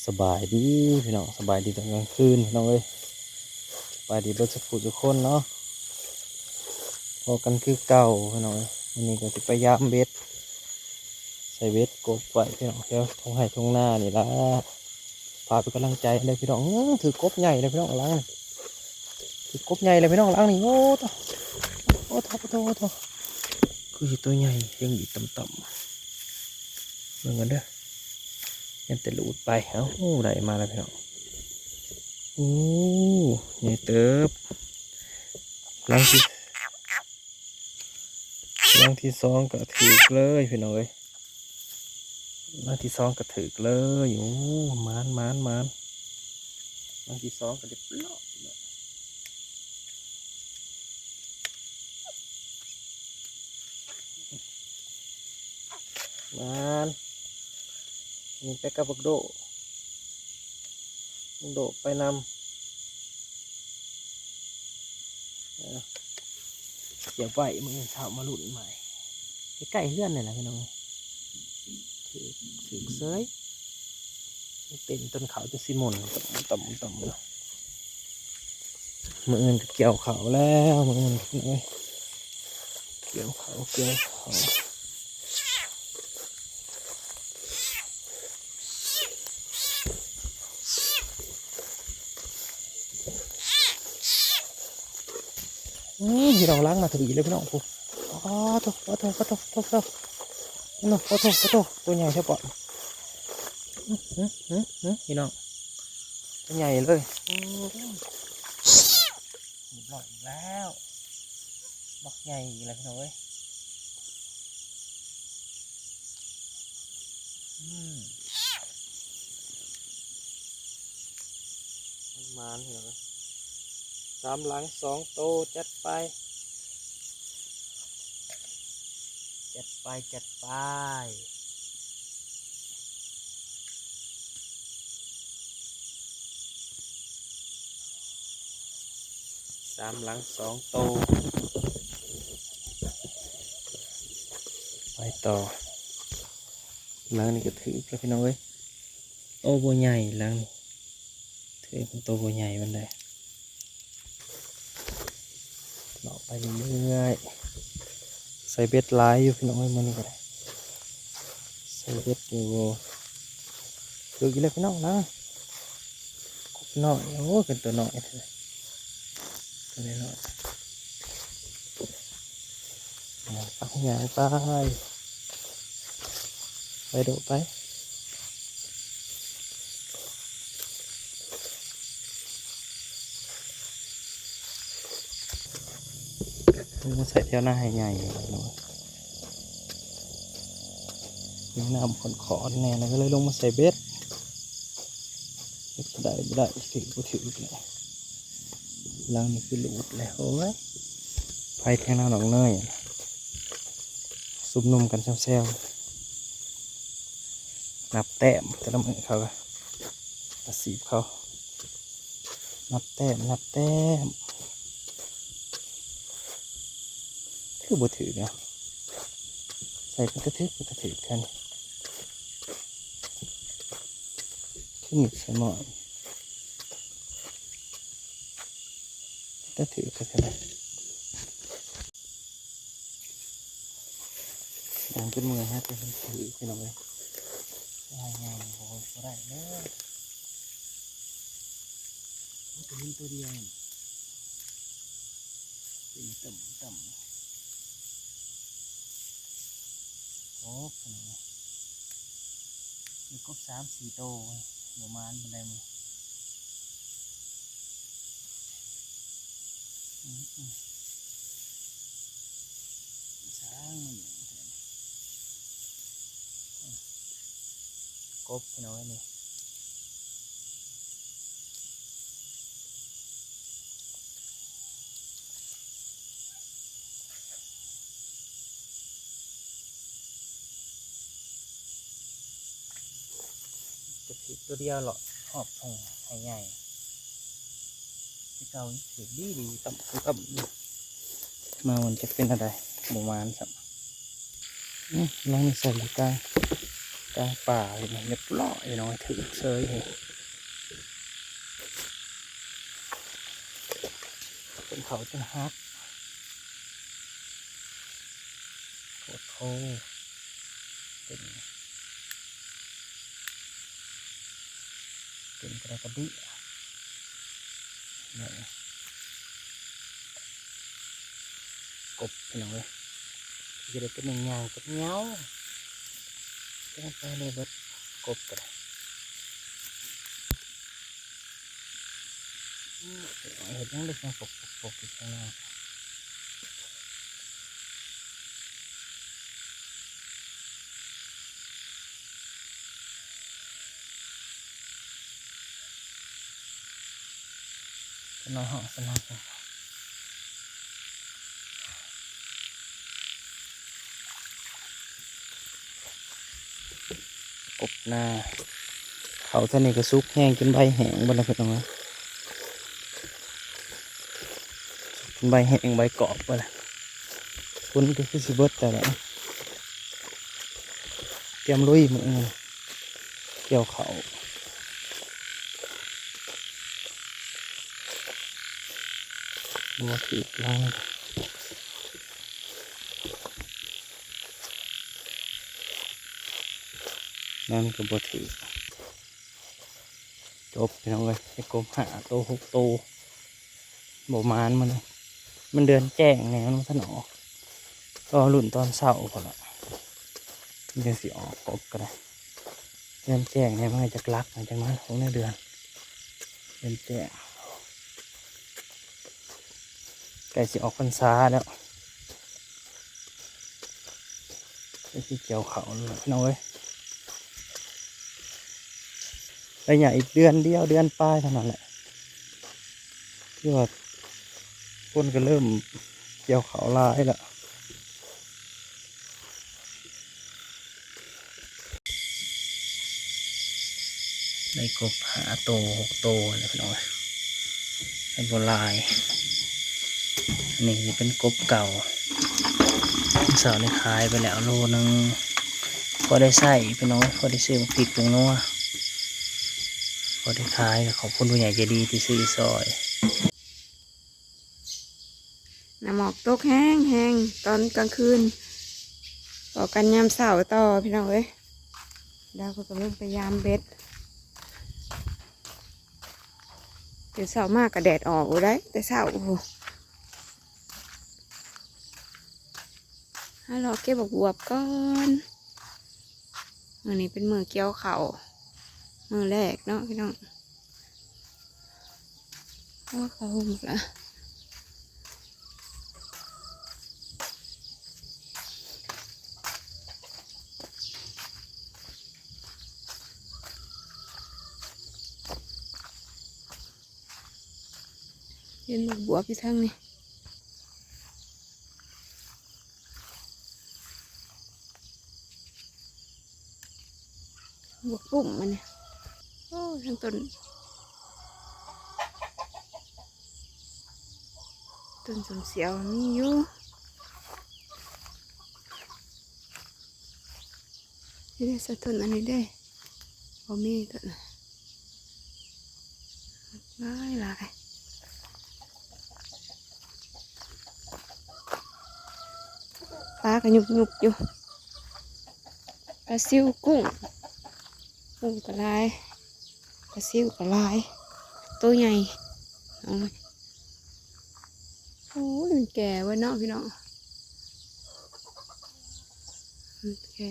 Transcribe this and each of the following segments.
ສະບາຍດີພີ່ນ້ອງ ສະບາຍດີຕອນກາງຄືນພີ່ນ້ອງເອີຍ ສະບາຍດີເບິດສູ່ຜູ້ສູ່ຄົນເນາະ ພໍ້ກັນຄືເກົ່າພີ່ນ້ອງເອີຍ. ມື້ນີ້ກໍຊິໄປຢາມເບັດ ໃສ່ເບັດກົບໄວ້ພີ່ນ້ອງ ແຖວທົ່ງໄຮ່ທົ່ງນານີ້ລະ ຝາກເປັນກຳລັງໃຈເດີພີ່ນ້ອງ. ອື ຖືກກົບໃຫຍ່ເດີພີ່ນ້ອງ ຫຼັງນີ້ ຖືກກົບໃຫຍ່ເລີຍພີ່ນ້ອງ ຫຼັງນີ້. ໂອ້ໂຕ ໂອ້ໂຕ ໂອ້ໂຕ ໂອ້ໂຕ ຄືຊິໂຕໃຫຍ່ ຍັງອີກຕ່ຳໆ ເບິ່ງກັນເດີ ຍັງແຕ່ຫຼູດໄປ. ເອົ້າ ໂອ້ ໄດ້ມາແລ້ວພີ່ນ້ອງ ໂອ້ ໃຫຍ່ເຕີບ. ຫຼັງທີ່ ຫຼັງທີ່ສອງກໍຖືກເລີຍພີ່ນ້ອງເອີຍ ຫຼັງທີ່ສອງກໍຖືກເລີຍ. ໂອ້ ໝານ ໝານ ໝານ ຫຼັງທີ່ສອງກໍໄດ້ປະເລາະ ໝານ ນີ້ໄປກັບບັກໂດ ບັກໂດໄປນຳ. ເອີ ກຽບໄວ້ ມື້ອື່ນເຊົ້າມາລຸ້ນໃໝ່. ໃກ້ໆເຮືອນນີ້ແຫຼະພີ່ນ້ອງ ຖືກ ຖືກເສີຍ ເຕັ້ນຕົ້ນເຂົ້າຈະຊິໝົນ ຕ່ຳໆໆ ເນາະ. ມື້ອື່ນກໍກ່ຽວເຂົ້າແລ້ວ ມື້ອື່ນ ພີ່ນ້ອງເອີຍ ກ່ຽວເຂົ້າ ກ່ຽວເຂົ້າ. ອື ພີ່ນ້ອງ ຫຼັງມາຖືກອີກແລ້ວພີ່ນ້ອງ ໂອ້ ປາໂທ້ ປາໂທ້ ປາໂທ້ ປາໂທ້ ປາໂທ້ ໂຕໃຫຍ່ແທ້ປະ ອື ອື ອື ພີ່ນ້ອງ ໂຕໃຫຍ່ເລີຍ ໂອ້ ຮຽບຮ້ອຍອີກແລ້ວ ບັກໃຫຍ່ອີກແລ້ວພີ່ນ້ອງເອີຍ. ອືມ ມັນໝານຢູ່ນະ ສາມຫຼັງສອງໂຕ ຈັດໄປ ຈັດໄປ ຈັດໄປ. ສາມຫຼັງສອງໂຕ ໄປຕໍ່. ຫຼັງນີ້ກໍຖືກແລ້ວພີ່ນ້ອງເອີຍ ໂຕບໍ່ໃຫຍ່ຫຼັງນີ້ ຖືກໂຕບໍ່ໃຫຍ່ປານໃດ. ເລາະໄປເລື້ອຍໆ ໃສ່ເບັດຫຼາຍຢູ່ພີ່ນ້ອງເອີຍ ມື້ນີ້ກໍໄດ້ ໃສ່ເບັດຢູ່. ຖືກອີກແລ້ວພີ່ນ້ອງນະ ກົບນ້ອຍ ໂອ້ຍ ເປັນຕົວນ້ອຍແທ້ ຕົວນ້ອຍໆ. ຍ່າງໄປ ຍ່າງໄປ ໄປໂດະໄປ ລົງມາໃສ່ແຖວໜ້າໄຮ່ໃຫຍ່ ມີນ້ຳຂອນໆແດ່ ແລ້ວກໍເລີຍລົງມາໃສ່ເບັດ ເຮັດບໍ່ໄດ້ ບໍ່ໄດ້ ຖືກບໍ່ຖືກແຫຼະ. ຫຼັງນີ້ຄືຫຼຸດແລ້ວ ໂອ້ຍ ໄປແທງນານ້ອງເນີຍ ຊຸມນຸມກັນແຊວໆ ນັບແຕ້ມ ແຕ່ລະມື້ເຂົາກໍອາຊີບເຂົາ ນັບແຕ້ມ ນັບແຕ້ມ ຄືບໍ່ຖືກເນາະ ໃສ່ເປັນຕາຖືກ ເປັນຕາຖືກແທ້ນີ້ ຄືມີດໃສ່ໝ້ອຍ. ແຕ່ຖືກແທ້ໆ ຍ່າງຈົນເມື່ອຍ ຫາແຕ່ເຫັນຖືກ ພີ່ນ້ອງເອີຍ ລາຍໃຫຍ່ ໂອ້ຍ ບໍ່ໄດ້ເດີ ມັນກໍເຫັນຕົວດຽວ ຕີຕ່ຳໆ ໂອ້ ພີ່ນ້ອງເອີຍ ມີກົບສາມສີ່ໂຕ ບໍ່ໝານປານໃດມື້ ອືມ ອືມ ຊ້າງມັນຫຍັງແທ້ນີ້ ອືມ ກົບພີ່ນ້ອງເອີຍນີ້ ຈະຖືກຕົວດຽວເລາະຮອບທົ່ງໄຮ່ໃຫຍ່ ແຕ່ເກົ່າຖືກດີໆ ຕ່ຳຕ່ຳຢູ່ ມາມັນຈະເປັນແນວໃດ ບໍ່ໝານຊ້ຳ. ອືມ ລອງໃສ່ຢູ່ກາງ ກາງປ່າເຫັນຮຽບຮ້ອຍພີ່ນ້ອງ ຖືກເຊີຍ ເຫັນເຂົາຈົນຫັກ ໂພດໂພ ເປັນ ເປັນກະດາກະດິ ນີ້ ກົບພີ່ນ້ອງເອີຍ ຊິໄດ້ເປັນຫຍັງຍ່າງຈັກເຫງົ້າ ຈັ່ງໄປເລີຍເບິດ ກົບກໍໄດ້. ເຮັດຫຍັງເດັກຍັງປົກໆໆຢູ່ຂ້າງນອກ ເປັນນ້ອຍຫ້ອງສະໜັ່ນ. ກົບນາ ເຂົ້າເທື່ອນີ້ກໍສຸກແຮງຈົນໃບແຫ້ງເບິດແລ້ວພີ່ນ້ອງເອີຍ ໃບແຫ້ງໃບກອບເບິດແລ້ວ ຝົນກໍຄືຊິເບິດແລ້ວແຫຼະ ຕຽມລຸຍມື້ອື່ນ ກ່ຽວເຂົ້າ ບໍ່ຖືກຫຼັງ ນັ້ນກໍບໍ່ຖືກ ຈົບພີ່ນ້ອງເອີຍ ໄດ້ກົບຫ້າໂຕຫົກໂຕ ບໍ່ໝານມື້ນີ້ ມັນເດືອນແຈ້ງແດ່ ມັນທັນອອກ ລໍລຸ້ນຕອນເຊົ້າພຸ້ນລະ ມັນຈັ່ງຊິອອກ ກົບກໍໄດ້ ເດືອນແຈ້ງແດ່ ມັນກໍຈັກຫຼັກ ມັນຈັ່ງມາ ຂອງໃນເດືອນ ເດືອນແຈ້ງ ໃກ້ຊິອອກພັນສາແລ້ວ ໃກ້ຊິກ່ຽວເຂົ້າແລ້ວພີ່ນ້ອງເອີຍ ໄລຍະອີກເດືອນດຽວ ເດືອນປາຍເທົ່ານັ້ນແຫຼະ ຄືວ່າຄົນກໍເລີ່ມກ່ຽວເຂົ້າຫຼາຍແລ້ວ. ໄດ້ກົບຫ້າໂຕຫົກໂຕແລ້ວພີ່ນ້ອງເອີຍ ໄດ້ບໍ່ຫຼາຍ ອັນນີ້ຊິເປັນກົບເກົ່າ ເຊົ້ານີ້ຂາຍໄປແລ້ວໂລໜຶ່ງ ພໍໄດ້ໃຊ້ພີ່ນ້ອງເອີຍ ພໍໄດ້ຊື້ໝາກພິກຜົງນົວ ພໍໄດ້ຂາຍ ກໍຂອບຄຸນຜູ້ໃຫຍ່ໃຈດີທີ່ຊື້ຊ່ອຍ. ນ້ຳໝອກຕົກແຮງໆ ຕອນກາງຄືນ ພໍ້ກັນຍາມເຊົ້າຕໍ່ພີ່ນ້ອງເອີຍ ດາວເພິ່ນກຳລັງໄປຢາມເບັດ ແຕ່ເຊົ້າມາກໍແດດອອກຢູ່ໄດ໋ ແຕ່ເຊົ້າ ໂອ້ໂຫ ຫາເລາະເກັບບັກບວບກ່ອນ ມື້ນີ້ເປັນມື້ກ່ຽວເຂົ້າ ມື້ແລກເນາະພີ່ນ້ອງ. ໂອ້ ເຂົ້າຫຸ່ມລະ ເຫັນໝາກບວບຢູ່ທາງນີ້. ບວກປຸ້ມມັນນີ້ ໂອ້ ທັງຕົ້ນ ຕົ້ນສົ້ມສຽວມີຢູ່ ນີ້ເດ້ ສະຕົ້ນອັນນີ້ເດ້ ບໍ່ມີຕົ້ນ ຫຼາຍໆ ປາກໍຫຍຸບໆຢູ່ ປາຊິວ ກຸ້ງ ກຸ້ງກໍຫຼາຍ ປາຊິວກໍຫຼາຍ ໂຕໃຫຍ່ ໂອ້ຍ ມັນແກ່ເບິດເນາະພີ່ນ້ອງ ມັນແກ່.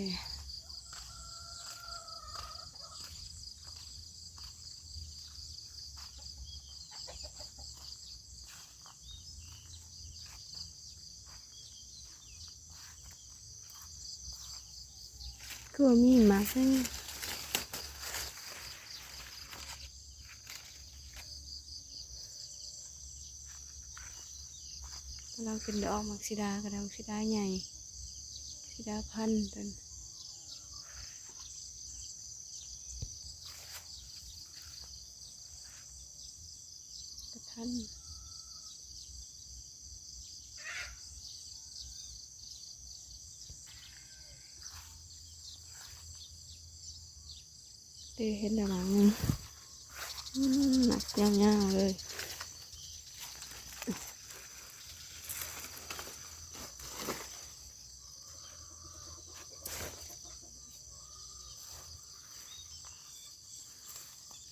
ຄືວ່າມີໝາກນັ້ນ ກຳລັງເປັນດອກ ໝາກສີດາ ກະດາ ໝາກສີດາໃຫຍ່ ສີດາພັນຕົວນີ້. ກະທັນ ເດ ເຫັນແລ້ວໝາກໜຶ່ງ ອືມ ໝາກຍາວໆເລີຍ.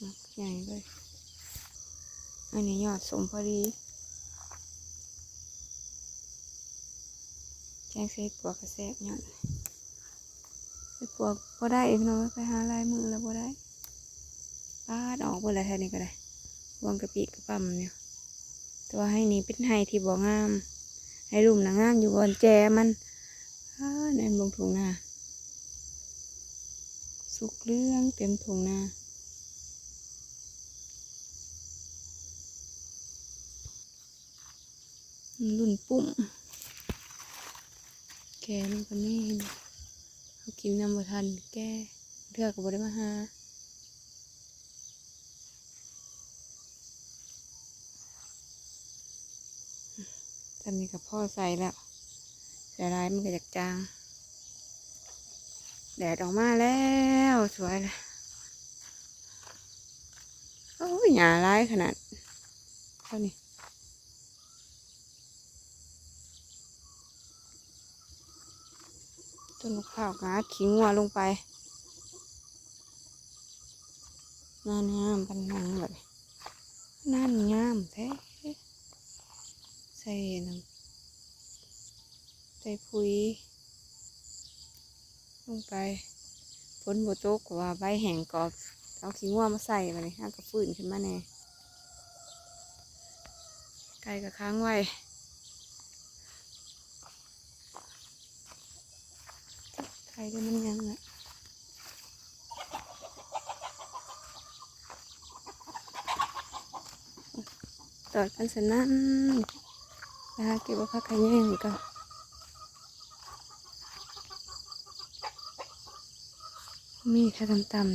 ໝາກໃຫຍ່ເລີຍ. ອັນນີ້ຍອດສົ້ມພໍດີ ແກງໃສ່ເຫັດປວກກໍແຊບ ຍອດເຫັດປວກບໍ່ໄດ້ພີ່ນ້ອງເອີຍ ໄປຫາຫຼາຍມື້ແລ້ວບໍ່ໄດ້. ປາດ ອອກເບິດແລ້ວແຖວນີ້ກໍໄດ້ ບວງກະປິກະປຳຢູ່. ແຕ່ວ່າໄຮ່ນີ້ເປັນໄຮ່ທີ່ບໍ່ງາມ ໄຮ່ລຸ່ມນະງາມຢູ່ບ່ອນແຈມັນ. ອ້າ ແນມເບິ່ງທົ່ງນາ ສຸກເຫຼືອງເຕັມທົ່ງນາ. ລຸ້ນປຸ້ມ ແກ່ມັນກໍມີ ເຮົາກິນນຳບໍ່ທັນແກ່ ເທື່ອກໍບໍ່ໄດ້ມາຫາ. ສ່ຳນີ້ກໍພໍໃສ່ແລ້ວ ໃສ່ຫຼາຍມັນກໍຢາກຈາງ. ແດດອອກມາແລ້ວ ສວຍແລ້ວ. ໂອ້ຍ ຫຍ້າຫຼາຍຂະໜາດ ເທົ່ານີ້. ຕົ້ນມະພ້າວກໍອັດຂີ້ງົວລົງໄປ. ນານງາມປານຫຍັງບັດນີ້ ນານງາມແທ້. ໃສ່ນັ້ນ ໃສ່ປຸ໋ຍລົງໄປ. ຝົນບໍ່ຕົກ ເພາະວ່າໃບແຫ້ງກອບ ເອົາຂີ້ງົວມາໃສ່ ບັດນີ້ຫາກໍຟື້ນຂຶ້ນມາແດ່. ໄກ່ກໍຂັງໄວ້ ໄກ່ເດ້ ມັນຍັງລະ ຕອດກັນສະນັ້ນ. ໄປຫາເກັບເອົາຜັກຂະແຍງກ່ອນ ມີແຕ່ຕ່ຳໆ.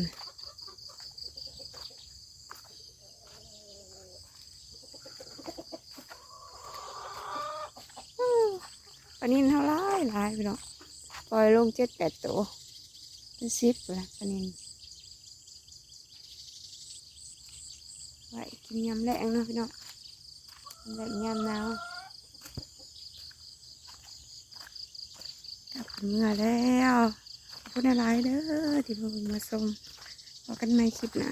ປານິນເຮົາຫຼາຍໆ ພີ່ນ້ອງ ປ່ອຍລົງເຈັດແປດໂຕ ເປັນສິບພຸ້ນລະປານິນ. ໄວ້ກິນຍາມແລງເນາະພີ່ນ້ອງ ຍາມແລງຍາມໜາວ. ກັບເມືອແລ້ວ ຂອບຄຸນຫຼາຍໆເດີ ທີ່ມາເບິ່ງມາຊົມ. ພໍ້ກັນໃໝ່ຄລິບໜ້າ.